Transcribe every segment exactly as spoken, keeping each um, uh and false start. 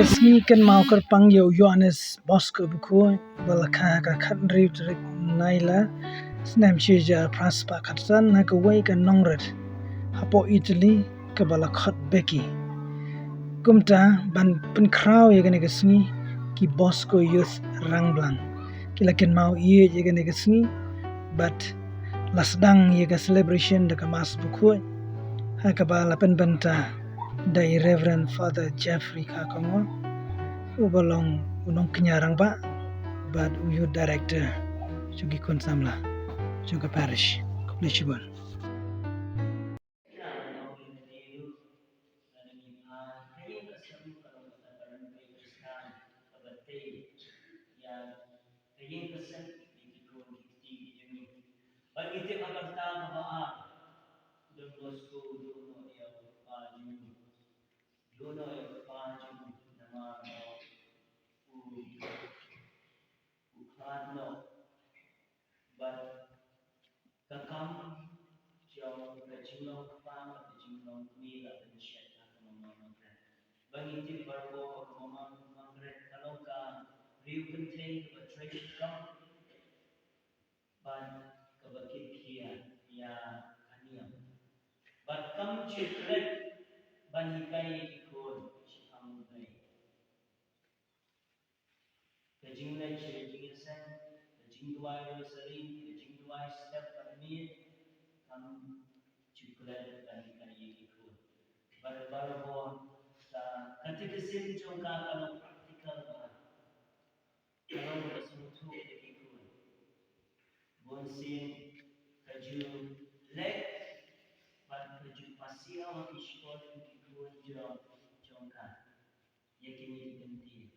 Ka sngi kynmaw kyrpang ïa u Johannes Bosco Bakhuid, ba la kha ha ka khathynriew tarik Nailar, snem shi hajar phra spah khatsan, ha kawei ka nongrit hapoh Italy, kaba la khot Becky. Kumta ban pynkhraw ïa kane ka sngi, ki Bosco Youth Rangblang ki la kynmaw ïa kane ka sngi, bad la sdang ïa ka celebration da ka Mass Bakhuid, ha kaba la pynbynta da i Reverend Father Jeffrey Kharkongor, uba long u nongkñia rangbah bad u Youth Director jong ki khun samla jong ka parish. Khublei shibun. Don Bosco, duh noh ïa u kpa jong u. Duh noh ïa u kpa jong u, namar u, u khlad noh. Bad ka kam jong ka jinglong kpa bad ka jinglong kmie la pynshet ha ka Mama Margaret. Ba ngi tip baroh ba ka Mama Margaret ka long ka briew kynthei kaba trei shitom bad kaba kit khia ïa ka niam. Bad kam ju klet ban hikai ïa ki khun shaphang U Blei. Ka jingleit sha ka jingïaseng, ka jingduwai rosary, ka jingduwai step bad miet, kam ju klet ban hikai ïa ki khun. Bad baroh ka catechism jong ka ka long practical bha. Ka long kaba sngewthuh ïa ki khun. Bunsien ka ju leit bad ka ju pasiaw ha ki skul ki khun jong, jong ka. Ïa kine ki kyntien.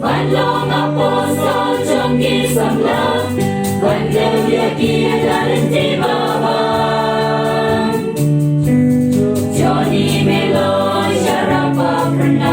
Ban long apostle jong ki samla, ban dei ïa ki da lynti ba bang. Johnny Melo, sharap ba pyrna